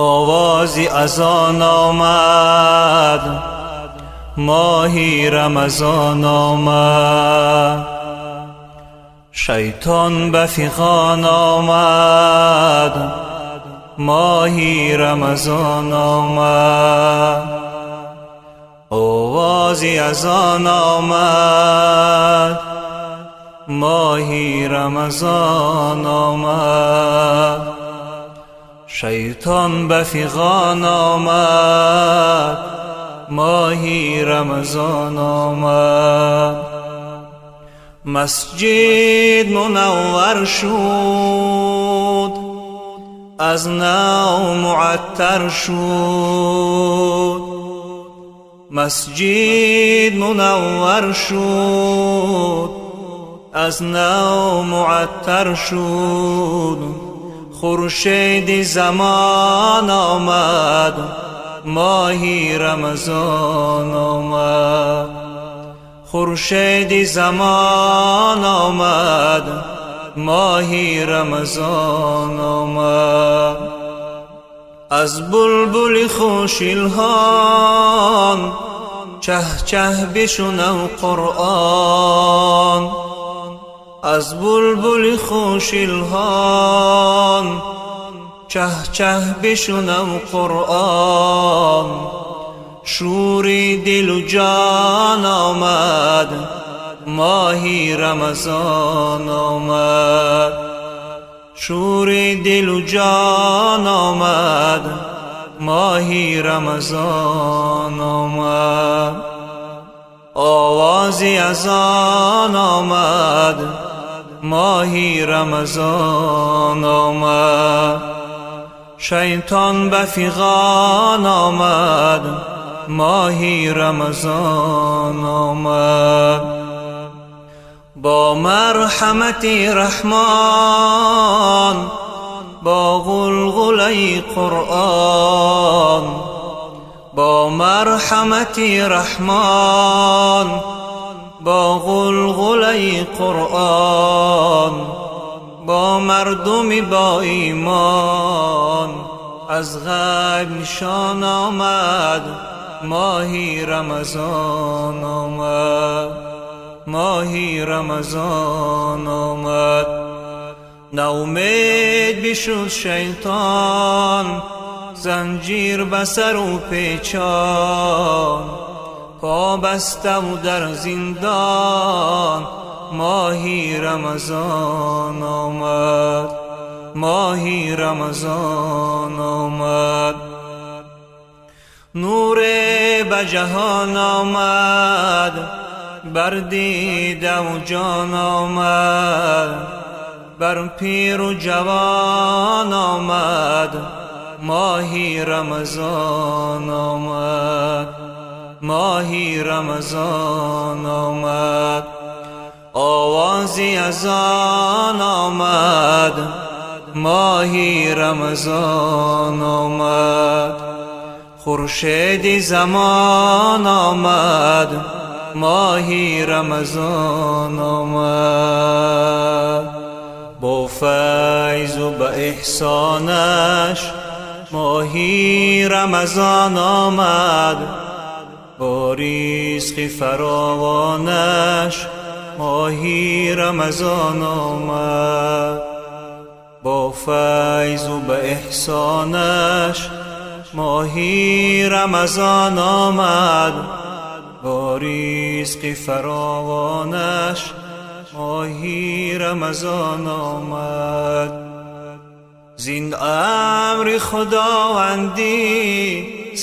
Овози азон омад, моҳи Рамазон омад, шайтон ба фиғон омад, моҳи Рамазон омад, овози азон омад, моҳи Рамазон омад, шайтон ба фиғон омад, моҳи Рамазон омад. Масҷид мунаввар шуд, аз нав муаттар шуд, масҷид мунаввар шуд, аз нав муаттар шуд. Хуршеди замон омад, моҳи Рамазон омад, хуршеди замон омад, моҳи Рамазон омад. Аз булбули хуш илҳом чаҳ-чаҳ бишунав Қуръон, аз булбули хуш илҳом чаҳ-чаҳ бишунав Қуръон. Шури дилу ҷон омад, моҳи Рамазон омад, шури дилу ҷон омад, моҳи Рамазон омад. Овози азон омад, моҳи Рамазон омад, шайтон ба фиғон омад, моҳи Рамазон омад. Бо марҳамати Раҳмон, бо ғулғулаи Қуръон, бо марҳамати Раҳмон, бо ғулғулаи Қуръон, бо мардуми бо имон аз ғайб нишон омад, моҳи Рамазон омад, моҳи Рамазон омад. Ноумед бишуд шайтон, занҷир ба сару печон, по баставу дар зиндон, моҳи Рамазон омад, моҳи Рамазон омад. Нуре ба ҷаҳон омад, бар дидаву ҷон омад, бар пиру ҷавон омад, моҳи Рамазон омад, моҳи Рамазон омад. Овози азон омад, моҳи Рамазон омад, хуршеди замон омад, моҳи Рамазон омад. Бо файзу ба эҳсонаш моҳи Рамазон омад, бо ризқи фаровонаш моҳи Рамазон омад, бо файзу ба эҳсонаш моҳи Рамазон омад, бо ризқи фаровонаш моҳи Рамазон омад. Зин амри Худовандӣ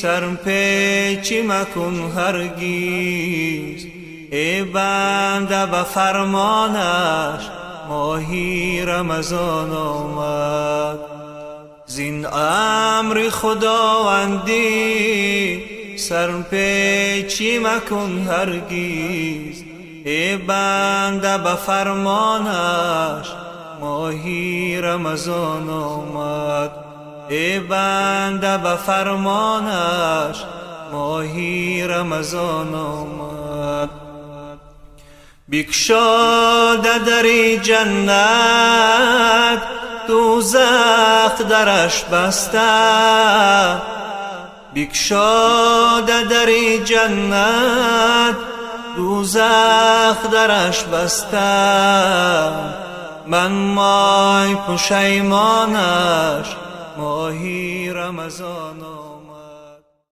сарпечӣ макун ҳаргиз, эй банда ба фармонаш моҳи Рамазон омад. Зин амри Худовандӣ сарпечӣ макун ҳаргиз, эй банда ба фармонаш моҳи Рамазон омад, эй банда ба фармонаш моҳи Рамазон омад. Бикушода дари ҷаннат, Дӯзах дараш баста, бикшода дари ҷаннат, дӯзах дараш баста. Ман мой пушаймонаш, моҳи Рамазон.